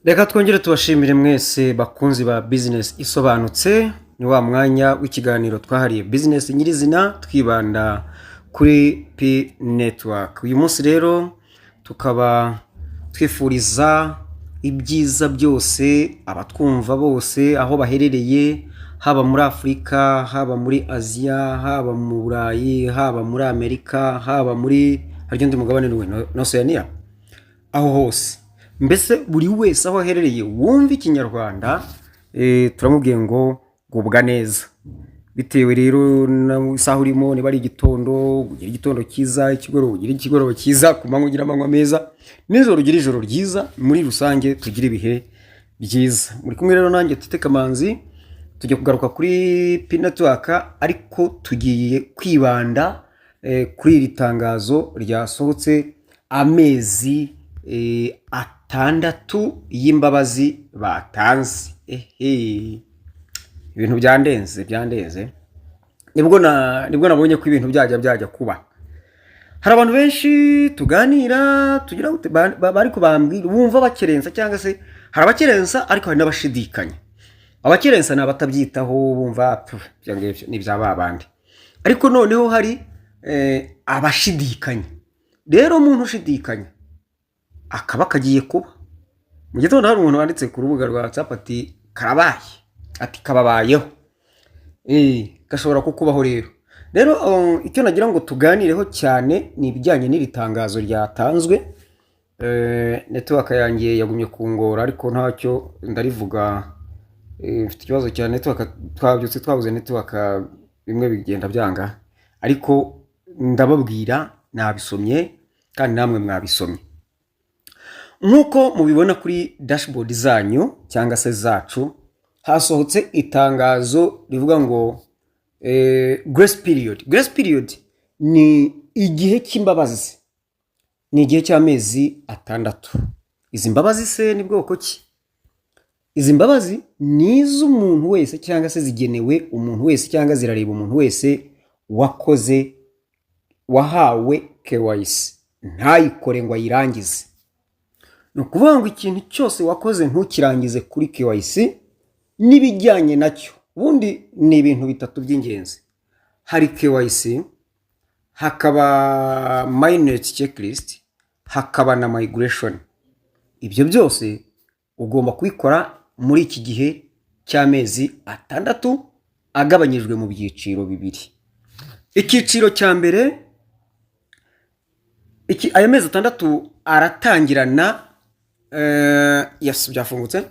Reka twongere tubashimire mwese bakunzi ba Bizinesi Isobanutse. Ni wa mwanya w'ikiganiro twahariye bizinesi nyirizina, twibanda kuri Pi Network. Uyu munsi rero tukaba twifuriza ibyiza byose abatwumva bose aho baherereye, haba muri Afurika, haba muri Aziya, haba mu Burayi, haba muri Amerika, haba muri harya undi mugabane ni na Oceania, aho hose, mbese buri wese aho aherereye wumva Ikinyarwanda, turamubwiye ngo gubwa neza. Bitewe rero n'isaha urimo, niba ari igitondo ugira igitondo cyiza, ikigoroba ugira ikigoroba cyiza, ku manywa ugira amanywa meza, nijoro ugira ijoro ryiza. Muri rusange tugire ibihe byiza. Muri kumwe rero nanjye Tite Kamanzi. Tujya kugaruka kuri Pi Network, ariko tugiye kwibanda kuri iri tangazo ryasohotse, amezi 6 y'imbabazi batanze. Ehe, ibintu byandenze, byandenze. Nibwo nabonye ko ibintu byajya kuba. Hari abantu benshi tuganira tugira gute, ariko bambwira bumva bakerensa, cyangwa se hari abakerensa ariko hari n'abashidikanya. Abakerensa ni abatabyitaho, bumva "Pfu, ibyo ngibyo ni ibya ba bandi." Ariko noneho hari abashidikanya. Rero umuntu ushidikanya akaba kagiye kuba. Mu gitondo hari umuntu wanditse ku rubuga rwa WhatsApp ati "Karabaye", ati "Kababayeho". Gashobora kukubaho rero. Rero icyo nagira ngo tuganireho cyane ni ibijyanye n'iri tangazo ryatanzwe. Network yanjye yagumye kungora, ariko ntacyo, ndarivuga. Mfite ikibazo cya network, twabyutse twabuze network, bimwe bigenda byanga, ariko ndababwira nabisomye kandi namwe mwabisomye. Nk'uko mubibona kuri dashboard zanyu cyangwa se zacu, hasohotse itangazo rivuga ngo grace period. Grace period ni igihe cy'imbabazi, ni igihe cy'amezi 6. Izi mbabazi se ni bwoko ki? Izi mbabazi ni iz'umuntu wese, cyangwa se zigenewe umuntu wese, cyangwa zirareba umuntu wese wakoze, wahawe KYC ntayikore ngo ayirangize. Ni ukuvuga ngo ikintu cyose wakoze ntukirangize kuri KYC n'ibijyanye nacyo. Ubundi ni ibintu bitatu by'ingenzi: hari KYC, hakaba mainnet checklist, hakaba na migration. Ibyo byose ugomba kubikora muri iki gihe cy'amezi 6 agabanyijwe mu byiciro bibiri. Icyiciro cya mbere, aya mezi 6 aratangirana yes, byafungutse.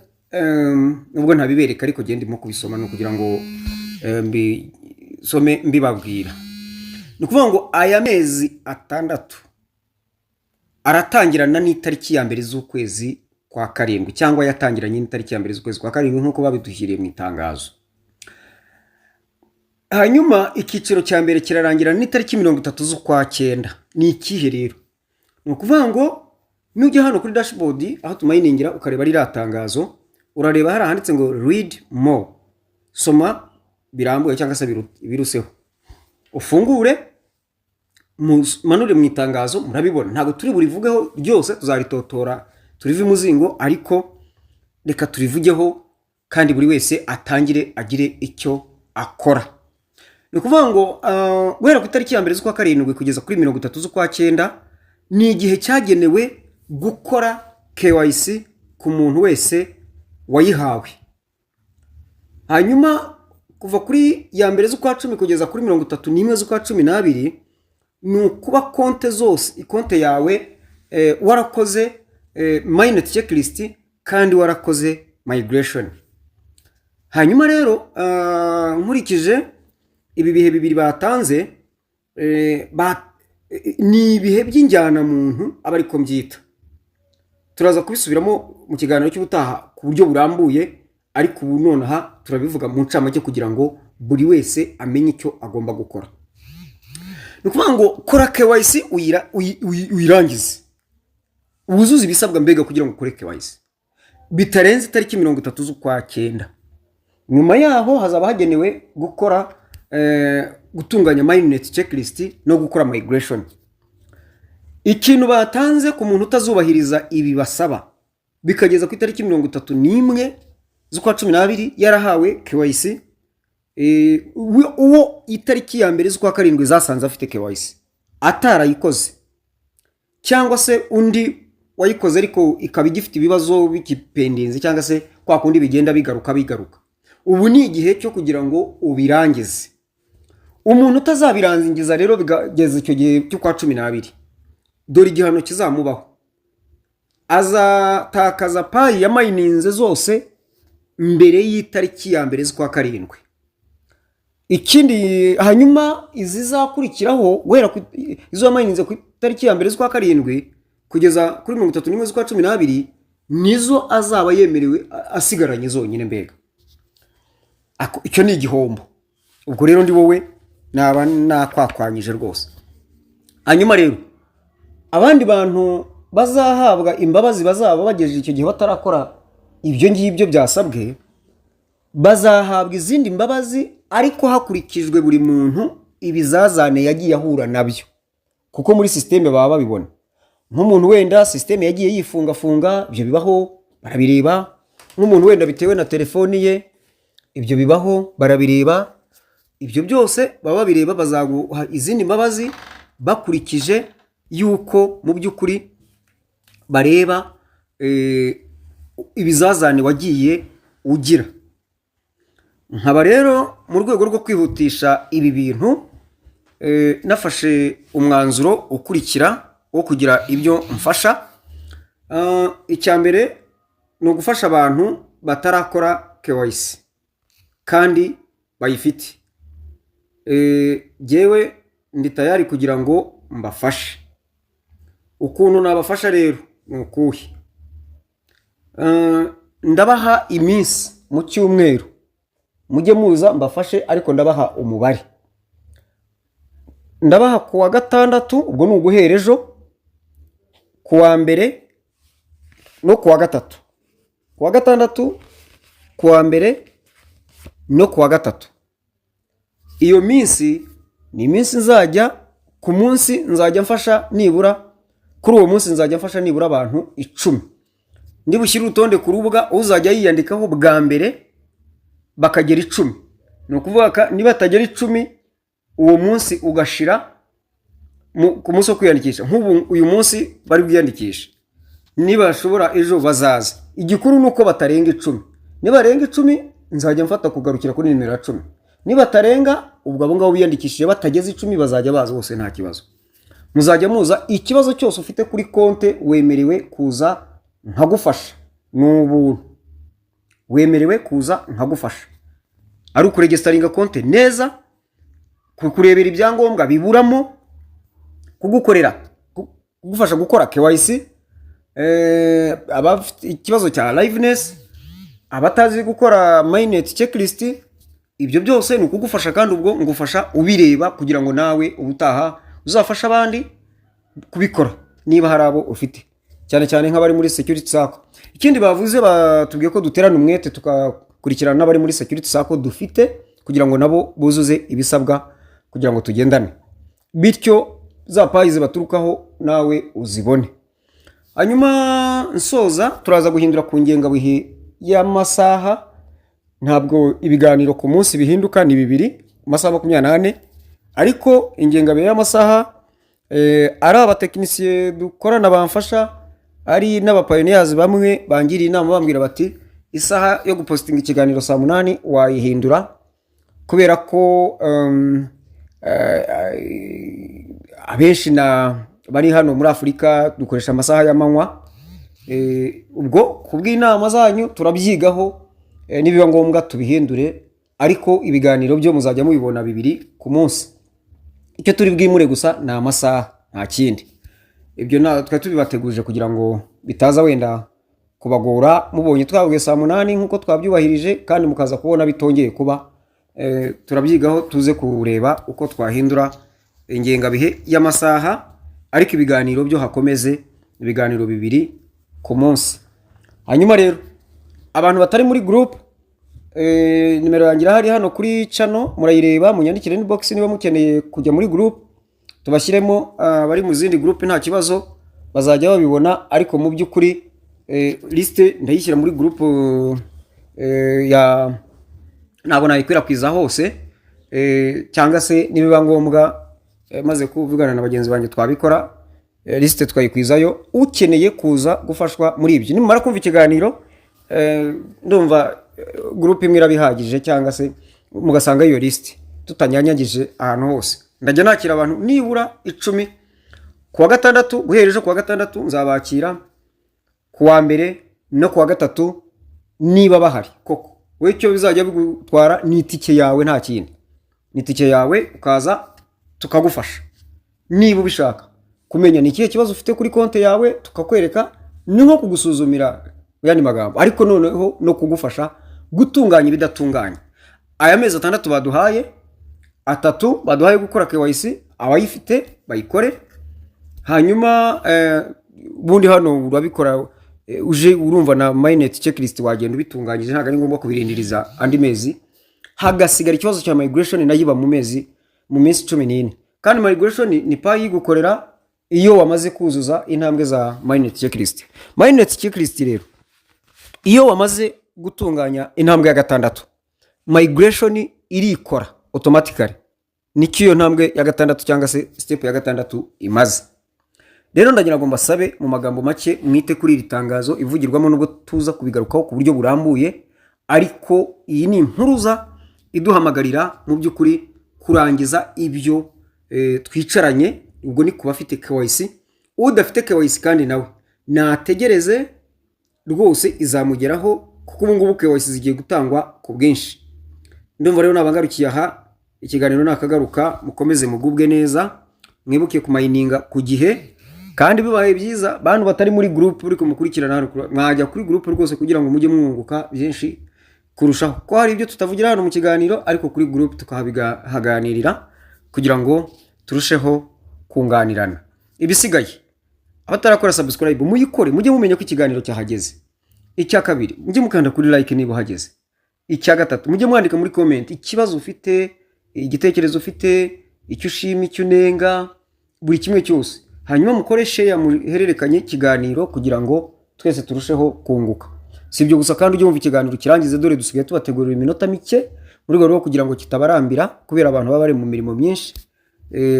Nubwo ntabibereka, ariko genda ndimo kubisoma, ni ukugira ngo mbisome mbibabwira. Ni ukuvuga ngo aya mezi 6 aratangirana n'itariki ya 1 z'ukwezi kwa karindwi, cyangwa yatangiranye n'itariki ya 1 z'ukwezi kwa karindwi nk'uko babidushyiriye mu itangazo. Hanyuma icyiciro cya mbere kirarangira n'itariki 30 z'ukwa cyenda. Ni ikihe rero? Ni ukuvuga ngo nujya hano kuri dashboard aho tumayiningira, ukareba ririya tangazo, urareba hari ahanditse ngo "Read more", soma birambuye cyangwa se biruseho. Ufungure, manure mu itangazo, murabibona. Ntabwo turi burivugeho ryose, tuzaritotora turive imuzingo, ariko reka turivugeho kandi buri wese atangire agire icyo akora. Ni ukuvuga ngo guhera ku itariki ya 1 z'ukwa karindwi kugeza kuri 30 z'ukwa cyenda ni igihe cyagenewe gukora KYC ku muntu wese wayihawe. Hanyuma kuva kuri ya 1 z'ukwa 10 kugeza kuri 31 z'ukwa 12 ni ukuba konte zose, ikonte yawe warakoze mainnet checklist kandi warakoze migration. Hanyuma rero nkurikije ibi bihe bibiri batanze, ni ibihe by'injyanamuntu aba ariko mbyita. Turaza kubisubiramo mu kiganiro cy'ubutaha ku buryo burambuye, ariko ubu nonaha turabivuga mu ncamake kugira ngo buri wese amenye icyo agomba gukora. Ni ukuvuga ngo kora KYC uyirangize, wuzuze ibisabwa mbega kugira ngo ukore KYC bitarenze itariki 30 z'ukwa cyenda. Nyuma yaho hazaba hagenewe gukora gutunganya mainnet checklist no gukora migration. Ikintu batanze ku muntu utazubahiriza ibi basaba, bikageza ku itariki 31 z'ukwa 12 yarahawe KYC, uwo itariki ya 1 z'ukwa karindwi zasanze afite KYC atarayikoze, cyangwa se undi wayikoze ariko ikaba igifite ibibazo bikipendinze, cyangwa se kwa kundi bigenda bigaruka bigaruka, ubu ni igihe cyo kugira ngo ubirangize. Umuntu utazabirangiza rero bigageza icyo gihe cy'ukwa 12, dore igihano kizamubaho: azatakaza Pi yamayininze zose mbere y'itariki ya 1 z'ukwa karindwi. Ikindi, hanyuma izizakurikiraho guhera ku izo yamayininze ku itariki ya 1 z'ukwa karindwi kugeza kuri 31 z'ukwa 12 nizo azaba yemerewe asigaranye zonyine. Mbega icyo ni igihombo! Ubwo rero ndi wowe naba nakwakwanyije rwose. Hanyuma rero abandi bantu bazahabwa imbabazi bazaba bagejeje icyo gihe batarakora ibyo ngibyo byasabwe, bazahabwa izindi mbabazi, ariko hakurikijwe buri muntu ibizazane yagiye ahura nabyo, kuko muri sisiteme baba babibona. Nk'umuntu wenda sisiteme yagiye yifungafunga, ibyo bibaho, barabireba. Nk'umuntu wenda bitewe na telefoni ye, ibyo bibaho, barabireba. Ibyo byose baba babireba, bazaguha izindi mbabazi bakurikije yuko mu by'ukuri bareba ibizazane wagiye ugira. Nkaba rero mu rwego rwo kwihutisha ibi bintu nafashe umwanzuro ukurikira wo kugira ibyo mfasha. Icya mbere ni ugufasha abantu batarakora KYC kandi bayifite. Jyewe ndi tayari kugira ngo mbafashe. Ukuntu nabafasha rero ni ukuhe? Ndabaha iminsi mu cyumweru mujye muza mbafashe, ariko ndabaha umubare. Ndabaha ku wa gatandatu, ubwo ni uguhera ejo, ku wa mbere no ku wa gatatu. Ku wa gatandatu, ku wa mbere no ku wa gatatu. Iyo minsi ni iminsi nzajya, ku munsi nzajya mfasha nibura, kuri uwo munsi nzajya mfasha nibura abantu 10. Ndi bushyire urutonde ku rubuga, uzajya yiyandikaho bwa mbere bakagera 10. Ni ukuvuga ko niba batagera 10 uwo munsi ugashira ku munsi wo kwiyandikisha, nk'ubu uyu munsi bari bwiyandikishe, nibashobora ejo bazaza. Igikuru ni uko batarenga 10. Nibarenga 10 nzajya mfata kugarukira kuri nimero ya 10. Nibatarenga, ubwo abo ngabo biyandikishije batageze 10 bazajya baza bose, nta kibazo. Muzajya muza, ikibazo cyose ufite kuri konte wemerewe kuza nkagufasha, ni ubuntu. Wemerewe kuza nkagufasha, ari ukuregisitaringa konte neza, kukurebera ibyangombwa biburamo, kugukorera, kugufasha gukora KYC, abafite ikibazo cya liveness, abatazi gukora mainnet checklist, ibyo byose ni ukugufasha. Kandi ubwo ngufasha ubireba kugira ngo nawe ubutaha uzafashe abandi kubikora niba hari abo ufite, cyane cyane nk'abari muri security circle. Ikindi bavuze, batubwiye ko duterana umwete tugakurikirana n'abari muri security circle dufite kugira ngo nabo buzuze ibisabwa kugira ngo tugendane, bityo za Pi zibaturukaho nawe uzibone. Hanyuma nsoza, turaza guhindura ku ngengabihe y'amasaha. Ntabwo ibiganiro ku munsi bihinduka, ni bibiri mu masaha 24, ariko ingengabihe y'amasaha, ari abatekinisiye dukorana bamfasha, ari n'abapioneers bamwe bangiriye inama, bambwira bati isaha yo gupositinga ikiganiro saa 8 wayihindura, kubera ko abenshi na bari hano muri Afurika dukoresha amasaha y'amanywa. Ubwo ku bw'inama zanyu turabyigaho, nibiba ngombwa tubihindure, ariko ibiganiro byo muzajya mubibona bibiri ku munsi. Icyo turi bwimure gusa ni amasaha, nta kindi. Ibyo twari tubibateguje kugira ngo bitaza wenda kubagora mubonye twabwiye saa 8 nk'uko twabyubahirije kandi mukaza kubona bitongeye kuba. Turabyigaho tuze kureba uko twahindura ingengabihe y'amasaha, ariko ibiganiro byo hakomeze ibiganiro bibiri ku munsi. Hanyuma rero abantu batari muri group, nimero yanjye irahari hano kuri channel, murayireba, munyandikire inbox niba mukeneye kujya muri group tubashyiremo. Abari mu zindi group nta kibazo, bazajya babibona, ariko mu by'ukuri Liste ndayishyira muri groupe ya, ntabwo nayikwirakwiza hose, cyangwa se nibiba ngombwa, maze kuvugana na bagenzi banjye twabikora, liste tukayikwizayo. Ukeneye kuza gufashwa muri ibyo, nimumara kumva ikiganiro, ndumva groupe imwe irabihagije, cyangwa se mugasanga iyo liste tutanyanyagije ahantu hose. Ndajya nakira abantu nibura 10 ku wa gatandatu. Guhera ejo ku wa gatandatu nzabakira, ku wa mbere no ku wa gatatu niba bahari koko. Wowe icyo bizajya bigutwara ni itike yawe, nta kindi, ni itike yawe ukaza tukagufasha. Niba ubishaka kumenya ni ikihe kibazo ufite kuri konti yawe, tukakwereka, ni nko kugusuzumira mu yandi magambo, ariko noneho no kugufasha gutunganya ibidatunganye. Aya mezi 6 baduhaye, 3 baduhaye gukora KYC, abayifite bayikore. Hanyuma ubundi hano urabikora, uje urumva na mainnet checklist wagenda ubitunganyije, ntabwo ari ngombwa kubirindiriza andi mezi. Hagasigara ikibazo cya migration, nayo iba mu mezi, mu minsi 14. Kandi migration ni Pi yigukorera iyo wamaze kuzuza intambwe za mainnet checklist. Mainnet checklist rero, iyo wamaze gutunganya intambwe ya gatandatu, migration irikora automatically. Nicyo iyo ntambwe ya gatandatu cyangwa se step ya gatandatu imaze. Rero ndagira ngo mbasabe mu magambo make mwite kuri iri tangazo ivugirwamo, nubwo tuza kubigarukaho ku buryo burambuye, ariko iyi ni impuruza iduhamagarira mu by'ukuri kurangiza ibyo twicaranye. Ubwo ni ku bafite KYC. Udafite KYC kandi nawe nategereze rwose, izamugeraho, kuko ubu ngubu KYC zigiye gutangwa ku bwinshi. Ndumva rero nabangarukiye aha, ikiganiro nakagaruka. Mukomeze mugubwe neza, mwibuke kumayininga ku gihe. Kandi bibaye byiza, bantu batari muri groupe uri kumukurikirana hano, mwajya kuri groupe rwose kugira ngo mujye mwunguka byinshi kurushaho, ko hari ibyo tutavugira hano mu kiganiro, ariko kuri groupe tukahaganirira kugira ngo turusheho kunganirana. Ibisigaye, abatarakora subscribe muyikore, mujye mumenya ko ikiganiro cyahageze. Icya kabiri, mujye mukanda kuri like niba uhageze. Icya gatatu, mujye mwandika muri comment ikibazo ufite, igitekerezo ufite, icyo ushima, icyo unenga, buri kimwe cyose. Hanyuma mukore share, muhererekanye ikiganiro kugira ngo twese turusheho kunguka. Si ibyo gusa kandi, ujye wumva ikiganiro kirangize. Dore dusigaye tubategurira iminota mike mu rwego rwo kugira ngo kitabarambira, kubera abantu baba bari mu mirimo myinshi.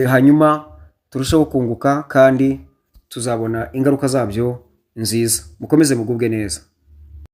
Hanyuma turusheho kunguka kandi tuzabona ingaruka zabyo nziza. Mukomeze mugubwe neza.